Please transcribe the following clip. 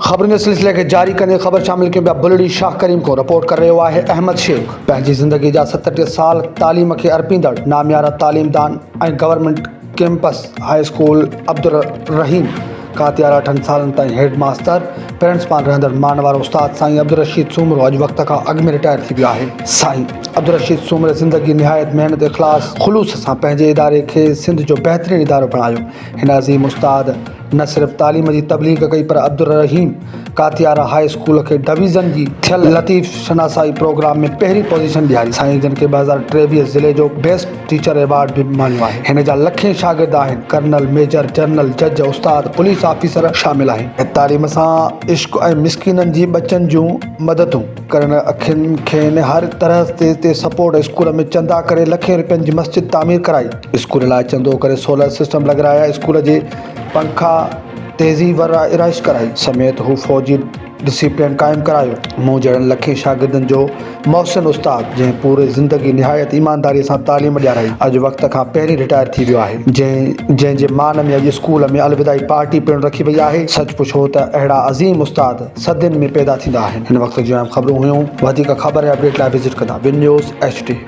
خبرن جي سلسلي کي جاري ڪندي خبر شامل ڪيون پيا بلڙي شاهه ڪريم کان رپورٽ ڪري رهيو آهي احمد شيخ پنهنجي زندگي جا 37 سال تعليم کي ارپيندڙ ناميارا تعليمدان ۽ government campus high school Abdulrahim Katiara اٺن سالن تائين هيڊ ماستر پرنسپال رهندڙ مانوارو استاد سائين عبدالرشيد سومرو اڄ وقت کان اڳ ۾ رٽائر ٿي ويو آهي. سائين عبدالرشيد سومري زندگي نهايت محنت اخلاص خلوص سان پنهنجي اداري کي سنڌ جو بهترين ادارو بڻايو. هن عظيم استاد نه صرف تعليم جي تبليغ ڪئي پر عبدالرحيم ڪاتيارا هاء اسڪول کي ڊويزن جي ٿيل لطيف شناسائي پروگرام ۾ پهرين پوزيشن ڏياري. سائين جن کي 2023 ضلعي جو بيسٽ ٽيچر ايوارڊ به ماڻيو آهي. هن جا لکين شاگرد آهن، ڪرنل، ميجر، جنرل، جج، استاد، پوليس آفيسر شامل آهن. تعليم سان عشق ۽ مسڪينن جي ٻچن جون مددون ڪرڻ اکين کين هر طرح تي سپورٽ اسڪول ۾ چندا ڪري لکين رپين جي مسجد تعمير ڪرائي. اسڪول لاء چندو ڪري سولر سسٽم لڳرايا، اسڪول جي پنکا تيزي ورائش ڪرائي سميت هو فوجي ڊسيپلين قائم ڪرايو. مون جهڙن لکين شاگردن جو محسن استاد جنهن پوري زندگي نهايت ايمانداري سان تعليم ڏيارائي اڄ وقت کان پهرين رٽائر ٿي ويو آهي جنهن جنهن جي مان ۾ اڄ اسڪول ۾ الوداعي پارٽي پڻ رکي وئي آهي سچ پڇو ته اهڙا عظيم استاد صدين ۾ پيدا ٿيندا آهن. هن وقت جون اهم خبرون هيون وڌيڪ خبر ۽ اپڊيٽ لاء وزٽ ڪندا ون نيوز ايڇ ڊي.